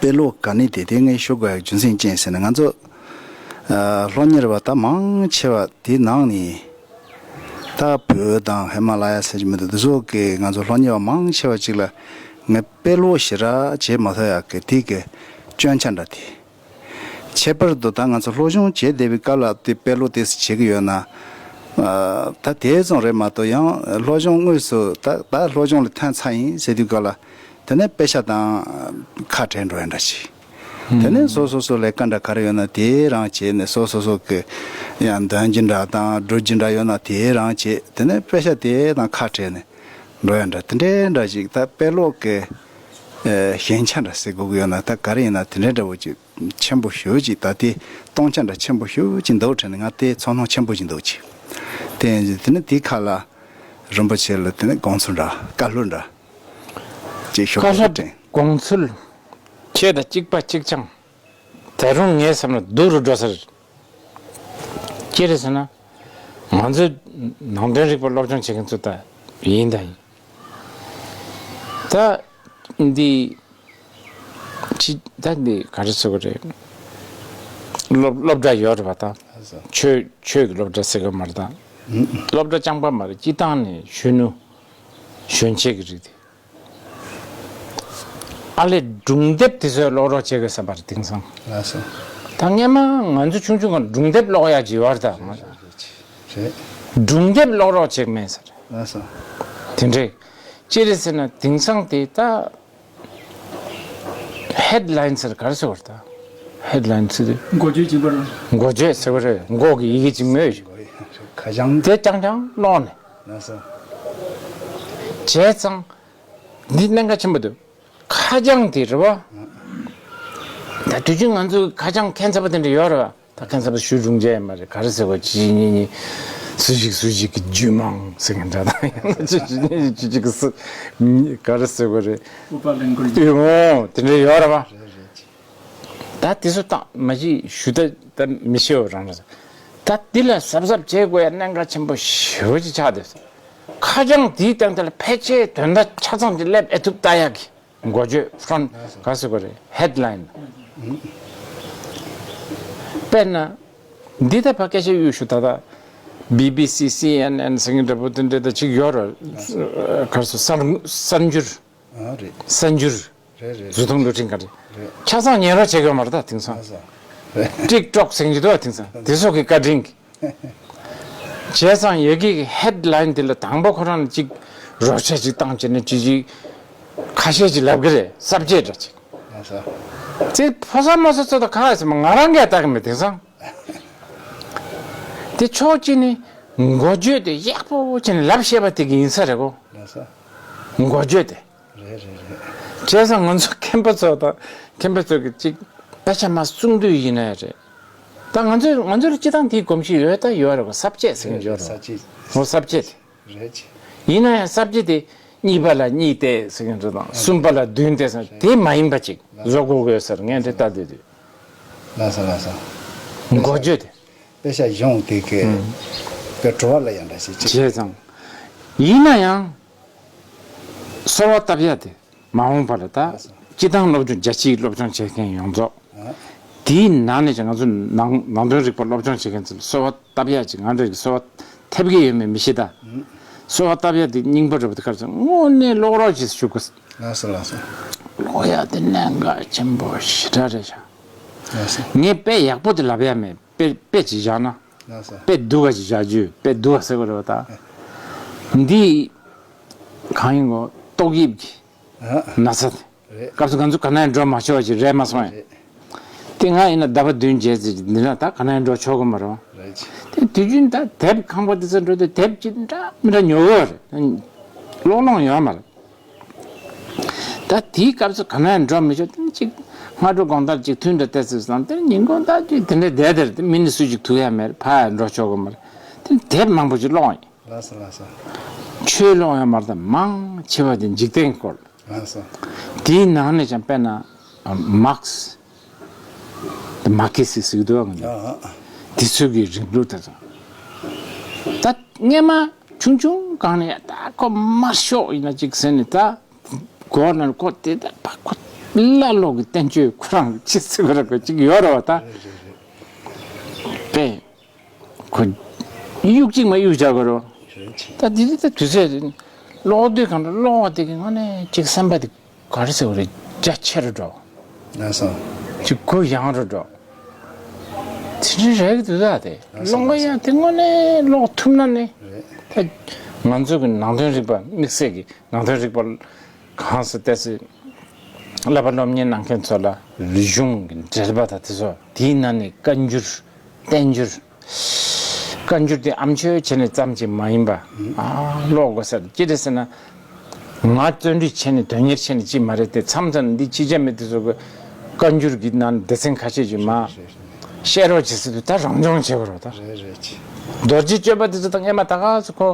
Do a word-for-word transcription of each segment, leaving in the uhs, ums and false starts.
དཔེ་ཀློག་ག་ནས་དེ་དེ་ངས་ཞུ་དགོས་ཡག་རྒྱུ་མཚན་ཅི་ཡིན་ཟེར་ན། ང་ཚོ་ཨ་སློབ་གཉེར་བ་ད་མང་ཆེ་བ་དེའི་ནང་ནས་ད་བོད་དང་ཧི་མ་ལ་ཡ་ཟེར་གྱི་མི་འདུག་དེ་ཚོ་གི་ང་ཚོ་སློབ་གཉེར་བ་མང་ཆེ་བ་ཅིག་ལ་ངས་དཔེ་ཀློག་ཞེ་དྲག་བྱེད་མ་ཐུབ་ཡག་གི་དེ་གི་སྐྱོན་ཆ་འདྲ་དེ། ཁྱད་པར་དུ་ད་ང་ཚོ་སློབ་སྦྱོང་བྱེད་བསྡད་པའི་སྐབས་ལ་དེ་དཔེ་ཀློག་དེ་བྱེད་ཀྱི་ཡོད་ན། ཨ་ད་དེ་ཙམ་རེད་མ་གཏོགས། ཡང་སློབ་སྦྱོང་དངོས་སུ་ད་ད་སློབ་སྦྱོང་ལ་ཐོན་ཚར་ཡིན་ཟེར་དུས་སྐབས་ལ། དེ་ནས་དཔེ་ཆ་དང་ཁ་བྲལ་འགྲོ་ཡ་འདྲ་ཞིག་དེ་ནས་སོ་སོ་སོ་ལས་ཀ་འདྲ་ག་རེ་ཡོད་ན་དེ་རང་བྱས་ནས། སོ་སོ་སོ་གི་ཡང་འདོན་རྒྱུ་འདྲ་དང་སྒྲུབ་རྒྱུ་འདྲ་ཡོད་ན་དེ་རང་བྱས། དེ་ནས་དཔེ་ཆ་དེ་དང་ཁ་བྲལ་ནས་འགྲོ་ཡ་འདྲ། དེ་འདྲའི་འདྲ་ཞིག་ད་དཔེ་ཀློག་གི་ཨེ་ཞན་ཆ་འདྲ་ཟེར་དགོས་ཀྱི་ཡོད་ན། ད་ག་རེ་ཡིན་ན་དེ་འདྲའི་འདྲ་བོ་ཅིག་ཆེན་པོ་ཞེ་པོ་ཅིག་ད་དེ་སྟོང་ཆ་འདྲ་ཆེན་པོ་ཞེ་པོ་ཅིག་འདུག་དྲན་ནས། ང་དེ་ཚོར་སྣང་ཆེན་པོ་ཅིག་འདུག་ཅིག་དེ་ཡིན་དུས་དེ་ནས་དེའི་ཁ་ལ་རིན་པོ་ཆེ་ལ་དེ་ནས་དགོངས་ཚུལ་འདྲ། བཀའ་སློབ་འདྲ་ཅིག་ཞུ་བཀའ་དགོས་སློབ་དྲན། དགོངས་ཚུལ། ཁྱེད་དང་གཅིག་པ་གཅིག་རྐྱང་། ད་རུང་ངའི་བསམ་ན་སྡུག་རུ་འགྲོ་ས་རེད། ཅི་རེད་ཟེར་ན། ང་ཚོའི་ནང་དོན་རིག་པ་སློབ་སྦྱོང་བྱེད་མཁན་ཚོ་ད་ཡིན་ད་ཡིན། ད་འདི་ཅི་ད་འདི་ག་རེ་ཟེར་དགོས་རེད། སློབ་སློབ་གྲྭ་ཡོད་རེད་པ། ད་ཆོས་ཆོས་ཀྱི་སློབ་གྲྭ་ཟེར་གི་མ་རེད། ད་སློབ་གྲྭ་རྐྱང་པ་མ་རེད། སྤྱི་བཏང་ནས་གཞོན་ནུ་གཞོན་ཆེ་གི་རིགས་དེ། ཨ་ལས་སྒྲུང་དེབ་དེ་ཚོ་ཀློག་རོགས་བྱེད་དགོས་བསམ་པ་རེད་དེང་སང་། ལགས་སོ། ད་སྔན་མ་ང་ཚོ་ཆུང་ཆུང་སྒང་སྒྲུང་དེབ་ཀློག་ཡག་ཅིག་ཡོད་རེད། ད་རེད། སྒྲུང་དེབ་ཀློག་རོགས་བྱེད་མེད་ཟེར། ལགས་སོ། དེ་འདྲས་ཅི་རེད་ཟེར་ན། དེང་སང་དེ་ད་ཧེཌ་ལའིན་ཟེར་ག་རེ་ཟེར་བ་རེད། ད་ཧེཌ་ལའིན་ཟེར་དུས་འགོ་བརྗོད་ཅིག་པར། འགོ་བརྗོད་ཟེར་བ་རེད། མགོ་གི་ཡི་གེ་ཅིག་མོད། ཁ་བྱང་དེ་རྐྱང་རྐྱང་ཀློག་ནས། ལགས་སོ། བྱས་ཙང་འདི་གནད་འགག་ཆེན་པོ་འདུག་ཁ་བྱང་དེ་རེད་བ། ད་དུས་རྒྱུན་ང་ཚོའི་ཁ་བྱང་ཁྱད་མཚར་པོ་དེ་འདྲ་ཡོད་རེད་བ། ད་ཁྱད་མཚར་པོ་ཞུ་རུང་བྱས་མ་རེད། ག་རེ་ཟེར་བ། གཅིག་གཉིས་གཉིས། སུ་ཞིག་སུ་ཞིག་གི་རྒྱུད་མང་ཟེར་མཁན་འདྲ་དང་། ཡང་ན་གཅིག་གཉིས་གཅིག་གཅིག་གི་སུ་ག་རེ་ཟེར་བ་རེད། ཨུ་པ་ལེན་གུར། ཨེ་འོ་དེ་འདྲ་ཡོད་རེད་བ། ད་དེ་ཚོ་ད་མ་གཞི་ཞུ་ད་ད་མི་ཤེས་བ་རང་རེད། ད་འདི་ལ་གཟབ་གཟབ་བྱེད་དགོས་ཡ་གནད་འགག་ཆེན་པོ་ཞེ་པོ་ཅིག་ཆགས་བསྡད་སོང་། ཁ་བྱང་དེའི་སྟེང་དེ་ལ་ཕལ་ཆེར་དོན་དག་ཆ་ཚང་ཅིག་སླེབས་ཨེ་ཐུབ་ལྟ་ཡག་གི་འགོ་བརྗོད། ཧྥྲོན་ག་ཟེར་དགོས་རེད། ཧེཌ་ལའིན། དཔེར་ན་འདི་ད་ཕ་སྐད་ཆ་གཡུག་ཞུ། ད་ད་བི་བི་སི། སི་ཨེན་ཨེན་ཟེར་མཁན་འདྲ་པོ་དེ་འདྲ་ད་ཅིག་ཡོད་རེད། ག་རེ་ཟེར། གསར་གསར་འགྱུར། ཨ་རེད། གསར་འགྱུར། རེད་རེད། བཟོ་ཐུང་བློ་འཕྲིན་ག་རེ། རེད། ཆ་ཚང་ཉན་རོགས་བྱེད་དགོས་མ་རེད། ད་དེང་སང་། ཨ་ས། རེད། ཊིག་ཊོག་ཟེར་གྱི་འདུག་བ། དེང་སང་དེ་ཚོ་གི་བཀའ་དྲིན་གྱིས། བྱས་ཙང་ཡ་གི་ཧེཌ་ལའིན་དེ་ལ་དང་པོ་ཁོ་རང་ལ་ཅིག་རོགས་ཆ་ཅིག་བཏང་བྱས་ནས་ཅིག་ཅིག་ཁ་ཤས་ཅིག་ལབ་གི་རེད། སབ་ཇེག་འདྲ་ཅིག་ཨ་ས། དེ་ཕོ་གསར་མོ་གསར་ཚོ་ད་ག་ཟེར་མ། ང་རང་གིས་ལྟ་གི་མེད་དེང་སང་། དེ་ཕྱོགས་གཅིག་ནས་འགོ་བརྗོད་དེ་ཡག་པོ་བྱས་ནས་ལབ་ཤེས་པ་དེ་གི་ཡིན་ས་རེད་གོ། ཨ་ས། འགོ་བརྗོད་དེ། རེད་རེད་རེད། བྱས་ཙང་ང་ཚོ་མཁན་པོ་ཚོ་དང་མཁན་པོ་ཚོ་གི་ཅིག་དཔེ་ཆ་མར་གསུང་དུས་ཡིན་ན་ཡང་རེད། ད་ང་ཚོས་ང་ཚོར་སྤྱི་བཏང་དེའི་གོམས་གཤིས་ཡོད་ད་ཡོད་རེད་གོ། སབ་ཇེག་ཟེར་མཁན་ཡོད་རེད། ས་བཅད། འོ་སབ་ཇེག་རེད། ཡིན་ན་ཡང་སབ་ཇེག་དེ་གཉིས་པ་ལ་གཉིས་བལྟས་ཟེར་མཁན་རེད་དང་། གསུམ་པ་ལ་བདུན་བལྟས་ཟེར། དེ་མ་ཡིན་པ་ཅིག་བཟོ་དགོས་དགོས་ཟེར་ངས་འདི་ལྟ་དུས་དུས། ལགས་སོ་ལགས་སོ། འགོ་བརྗོད་དེ། དཔེ་ཆ་གཞུང་དེ་གའི་ཨུམ་དཔེ་བྲོ་བ་ལ་ཡང་འདྲ་ཞིག་ཅིག་བྱས་ཙང་། ཡིན་ན་ཡང་གསོལ་བ་བཏབ་ཡ་དེ་མ་འོངས་པ་ལ་ད་སྤྱི་བཏང་སློབ་སྦྱོང་རྒྱ་ཆེའི་སློབ་སྦྱོང་བྱེད་མཁན་ཡོངས་རྫོགས། ཨ། དེའི་ནང་ནས་ཀྱང་ང་ཚོ་ནང་ནང་དོན་རིག་པ་སློབ་སྦྱོང་བྱེད་མཁན་ཚོ་ལ་གསོལ་བ་བཏབ་ཡ་ཅིག་ང་འདྲ་གི་གསོལ་བ་ཐེབས་ཀྱི་ཡོད་མེད་མི་ཤེས་ད། ཨུམ། གསོལ་བ་བཏབ་ཡ་དེ་རྙིང་པ་འདྲ་པོ་དེ་ག་རེ་ཟེར། དངོས་གནས་ཀློག་རོགས་ཅིག་ཞུ་དགོས། ལགས་སོ་ལགས་སོ། ཀློག་ཡ་དེ་གནད་འགག་ཆེན་པོ་ཞེ་དྲག་རེད་ཤག་ལགས་སོ། ངས་དཔེ་ཡག་པོ་དེ་ལབ་ཡ་མེད། དཔེ་དཔེ་ཅིག་བཞག་ན། ལགས་སོ། དཔེ་སྡུག་ག་ཅིག་བཞག་རྒྱུ། དཔེ་སྡུག་ག་ཟེར་བ་རེད་བ་ད། འདི་གང་ཡིན་གོ། ཏོག་དབྱིབས་ཀྱི་ཨ་ན་ཚ་དེ། རེད། སྐབས་སུ་ང་ཚོ་ག་ན་ཡང་འགྲོ་མ་ཆོག་ཅིག་རེད་མ་སོང་ངས། རེད། དེ་ང་ཡིན་ན་ཟླ་བ་བདུན་བརྒྱད་ཙམ་ཅིག་འདི་ན་ད་ག་ན་ཡང་འགྲོ་ཆོག་གི་མ་རེད་བ། རེད། དེ་དུས་རྒྱུན་ད་དེབ་ཁང་པ་དེ་ཚོ་འགྲོ་དུས་དེབ་ཅིག་འདྲ་མི་འདྲ་ཉོ་གི་རེད། ཀློག་ལོང་ཡོད་མ་རེད། ད་དེའི་སྐབས་སུ་ག་ན་ཡང་འགྲོ་མི་ཆོག་དེ་ནི་གཅིག་སྔ་དྲོ་དགོང་དག་ཅིག་ཐུན་འདྲ་བལྟས་ཚུལ་སོང་། དེ་ནི་ཉིན་གུང་ད་དུས་དེ་འདྲ་བསྡད་དེར་དེ་མི་ནི་སུ་ཅིག་ཐུག་ཡ་མེད། ཕ་ཡ་འགྲོ་ཆོག་གི་མ་རེད། དེ་ནི་དེབ་མང་པོ་ཅིག་ཀློག་ཡིན། ལགས་སོ་ལགས་སོ། ཆོས་ཀློག་ཡ་མ་རེད་ད། མང་ཆེ་བ་དེ་འཇིག་རྟེན་སྐོར། ལགས་སོ། དེའི་ནང་ནས་ཀྱང་དཔེར་ན་མཱག་སི། དེ་མ་ཁེ་སི་ཟེར་གི་འདུག་བ། ང་ཚོ་ཨ་ཨ། དེ་ཚོ་གི་རིང་ལུགས་དེ་ཚོ། ད་སྔས་མ་ཆུང་ཆུང་སྒང་ནས་ད་ཁོ་དམར་ཤོག་ཡིན་ན་ཅིག་ཟེར་ནས། ད་གོ་ན་ཁོ་དེ་ད་ཕ་ཁོ་ བླ་ཀློག་གི་བསྟན་བཅོས་ཁོ་རང་ཅི་ཟེར་གི་རེད། ཁོ་ཅིག་ཡོད་རེད་བ་ད། རེད་རེད་རེད། པས། ཁོ་གཡུག་ཅིག་མ་གཡུག་བྱ་དགོས་རོ། རེད་ཅེ། ད་འདི་ད་དུས་ཚོད་རེད། ཀློག་དུས་གང་འདྲ་ཀློག་པ་དེ་གི་དངོས་གནས་ཅིག་སེམས་པ་དེ་ག་རེ་ཟེར་བ་རེད། རྒྱ་ཆེ་རུ་འགྲོ། ལགས་སོ། ཅིག་གུ་ཡངས་རུ་འགྲོ། དེ་འདྲ་རེད་འདུག་ད་དེ། ལགས་སོ། ཀློག་ཡ་དེ་དངོས་གནས་ཀློག་ཐུབ་ན་ནི། རེད། ད་ང་ཚོ་གི་ནང་དོན་རིག་པ་དམིགས་བསལ་གྱི་ནང་དོན་རིག་པ་གང་ཟེར་ཏེ་སི། བསླབ་པ་སློབ་གཉེར་གནང་མཁན་ཚོ་ལ་རིག་གཞུང་གི་འགྲེལ་པ་དང་དེ་ཚོ་དེའི་ནང་ནས་བཀའ་འགྱུར། བསྟན་འགྱུར། བཀའ་འགྱུར་དེ་ཨ་མཆོད་བྱས་ནས་ཙམ་གྱིས་མ་ཡིན་པ། ཨ་ཀློག་དགོས་ས་རེད། ཅི་རེད་ཟེར་ན། ང་བརྩོན་འགྲུས་བྱས་ནས་དོན་གཉེར་བྱས་ནས་ཅི་མ་རེད་དེ། མཚམས་མཚམས་འདི་ཅི་བྱ་མེད་དེ་ཚོ་གི་བཀའ་འགྱུར་གྱི་ནང་སྡེ་ཚན་ཁ་ཤས་ཀྱིས་མ་བཤད་རོགས་བྱེད་ཟེར་དུས་ད་རང་སྦྱོང་བྱེད་དགོས་རེད་ད། རེད་རེད་ཅེ། རྡོ་རྗེ་གཅོད་པ་དེ་ཚོ་ད་སྔས་མ་ད་ག་ཚོད་ཁོ།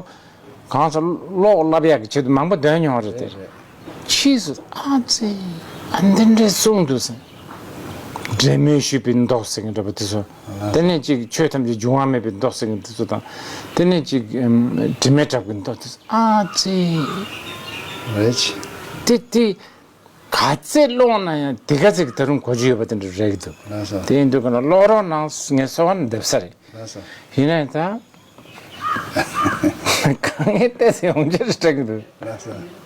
གང་ཟག་ཀློག་བསླབ་ཡག་གི་ཆེད་དུ་མང་པོ་འདོན་མྱོང་རེད་དེ། རེད་རེད། ཕྱིས་སུ་ཨ་ཙི། ཨ་འདི་འདྲའི་གསུང་འདུག་ཟེར། འབྲེལ་མོལ་ཞུས་པའི་མདོ་ཟེར་མཁན་འདྲ་པོ་དེ་ཚོ། ཨ། དེ་ནས་ཅིག་ཆོས་ཐམས་ཅད་འབྱུང་བ་མེད་པའི་མདོ་ཟེར་མཁན་དེ་ཚོ་དང་། དེ་ནས་ཅིག་ཨམ། དྲི་མེད་གྲགས་པའི་མདོ་དེ་ཚོ་ཨ་ཙི། རེད་ཅེ། དེ་དེ་ག་ཚད་ཀློག་ན་ཡང་དེ་ག་ཚད་ཀྱི་ད་རུང་གོ་རྒྱུ་ཡོད་པ་དེ་འདྲ་རེད་འདུག། ལགས་སོ། དེ་ཡིན་དུས་ག་ལ་ཀློག་རོགས་གནང་ངས་གསོལ་བ་འདེབས་ས་རེད། ལགས་སོ། ཡིན་ནའི་ད། གང་ངས་བལྟས་ཚེ་ཡོང་རྒྱུ་རེད་དྲན་གྱི་འདུག། ལགས་སོ།